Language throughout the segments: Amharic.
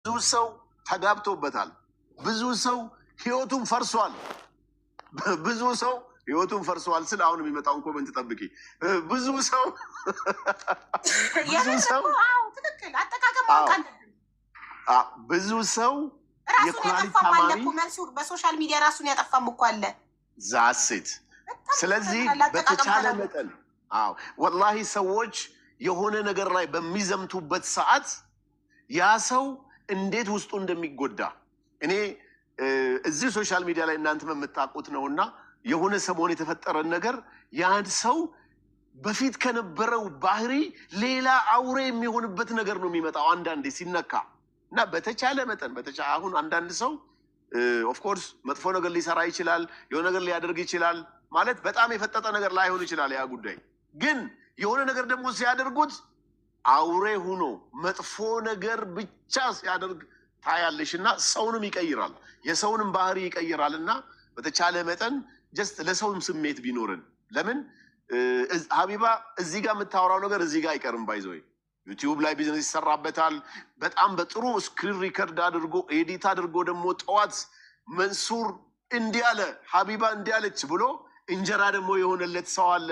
ሰው ተጋብቶበታል። ብዙ ሰው ህይወቱን ፈርሷል። ብዙ ሰው ህይወቱን ፈርሷል ስል አሁን የሚመጣውን comment ጠብቂ። ብዙ ሰው ብዙ የምር ሰው እኮ አዎ፣ ትክክል። አጠቃቀም ማወቅ አለብን። ብዙ ሰው ራሱን የኩላሊት ያጠፋም አለ ታማሚ እኮ መንሱር፣ በ social media ራሱን ያጠፋም እኮ አለ። That's it። በጣም ስለዚህ ትክክል። አጠቃቀም በተቻለ ካላወቅ መጠን፣ አዎ ወላሂ፣ ሰዎች የሆነ ነገር ላይ በሚዘምቱበት ሰዓት ያ ሰው እንዴት ውስጡ እንደሚጎዳ እኔ እዚህ social media ላይ እናንተም የምታውቁት ነውና የሆነ ሰሞን የተፈጠረን ነገር ያን ሰው በፊት ከነበረው ባህሪ ሌላ አውሬ የሚሆንበት ነገር ነው የሚመጣው አንዳንዴ ሲነካ። እና በተቻለ መጠን አሁን አንዳንድ ሰው of course መጥፎ ነገር ሊሰራ ይችላል፣ የሆነ ነገር ሊያደርግ ይችላል። ማለት በጣም የፈጠጠ ነገር ላይሆን ይችላል። ያ ጉዳይ ግን የሆነ ነገር ደግሞ ሲያደርጉት አውሬ ሁኖ መጥፎ ነገር ብቻ ሲያደርግ ታያለሽ። እና ሰውንም ይቀይራል፣ የሰውንም ባህሪ ይቀይራል። እና በተቻለ መጠን just ለሰውም ስሜት ቢኖርን። ለምን ሀቢባ እዚህ ጋር የምታወራው ነገር እዚህ ጋር አይቀርም። By the way ዩቲዩብ ላይ ቢዝነስ ይሰራበታል። በጣም በጥሩ screen record አድርጎ፣ edit አድርጎ ደግሞ ጠዋት መንሱር እንዲህ አለ፣ ሀቢባ እንዲህ አለች ብሎ እንጀራ ደግሞ የሆነለት ሰው አለ።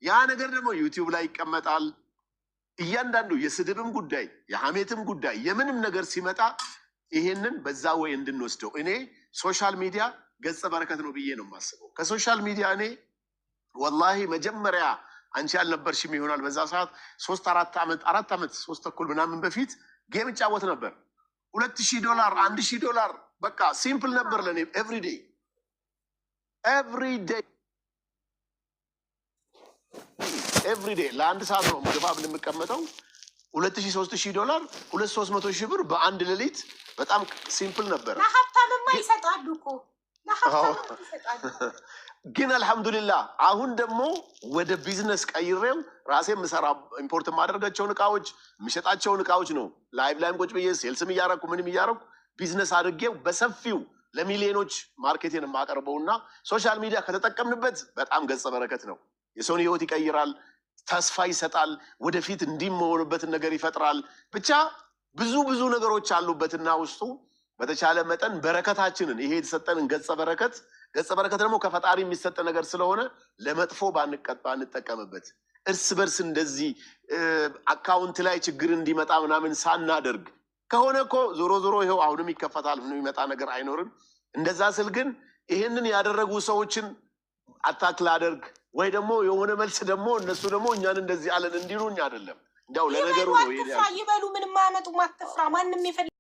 ያ ነገር ደግሞ ዩቲዩብ ላይ ይቀመጣል። እያንዳንዱ የስድብም ጉዳይ፣ የሐሜትም ጉዳይ፣ የምንም ነገር ሲመጣ ይሄንን በዛ way እንድንወስደው። እኔ social media ገጸ በረከት ነው ብዬ ነው የማስበው። ከ social media እኔ ወላሂ መጀመሪያ አንቺ ያልነበርሽም ይሆናል በዛ ሰዓት፣ 3 4 ዓመት፣ 4 ዓመት 3 ተኩል ምናምን በፊት game እጫወት ነበር። 2000 ዶላር፣ 1000 ዶላር በቃ simple ነበር ለእኔ። Every day, every day, every day ለአንድ ሰዓት ነው ግፋ ብል የምቀመጠው። 2000 3000 ዶላር፣ 200-300 ሺህ ብር በአንድ ሌሊት በጣም simple ነበረ። ለሀብታምማ ይሰጣሉ እኮ፣ ለሀብታምማ ይሰጣሉ። ግን አልሐምዱሊላህ አሁን ደግሞ ወደ ቢዝነስ ቀይሬው ራሴ የምሰራ፣ import የማደርጋቸውን እቃዎች፣ የምሸጣቸውን እቃዎች ነው። Live ላይም ቁጭ ብዬ sales ም እያረኩ ምንም እያረኩ ቢዝነስ አድርጌው በሰፊው ለሚሊዮኖች market ኤን የማቀርበው። እና social media ከተጠቀምንበት በጣም ገጸ በረከት ነው። የሰውን ህይወት ይቀይራል፣ ተስፋ ይሰጣል፣ ወደፊት እንዲህ መሆንበትን ነገር ይፈጥራል። ብቻ ብዙ ብዙ ነገሮች አሉበትና ውስጡ በተቻለ መጠን በረከታችንን፣ ይሄ የተሰጠንን ገጸ በረከት፣ ገጸ በረከት ደግሞ ከፈጣሪ የሚሰጥ ነገር ስለሆነ ለመጥፎ ባንጠቀምበት፣ እርስ በርስ እንደዚህ account ላይ ችግር እንዲመጣ ምናምን ሳናደርግ ከሆነ እኮ ዞሮ ዞሮ ይኸው አሁንም ይከፈታል፣ ምንም የሚመጣ ነገር አይኖርም። እንደዛ ስል ግን ይሄንን ያደረጉ ሰዎችን attack ላደርግ ወይ ደግሞ የሆነ መልስ ደግሞ እነሱ ደግሞ እኛን እንደዚህ አለን እንዲሉኝ አይደለም። እንዲያው ለነገሩ ይበሉ፣ ነው ይሄን አትፍራ፣ ያልኩት። ይበሉ፣ ምንም አያመጡም። አትፍራ፣ ማንም የፈለገውን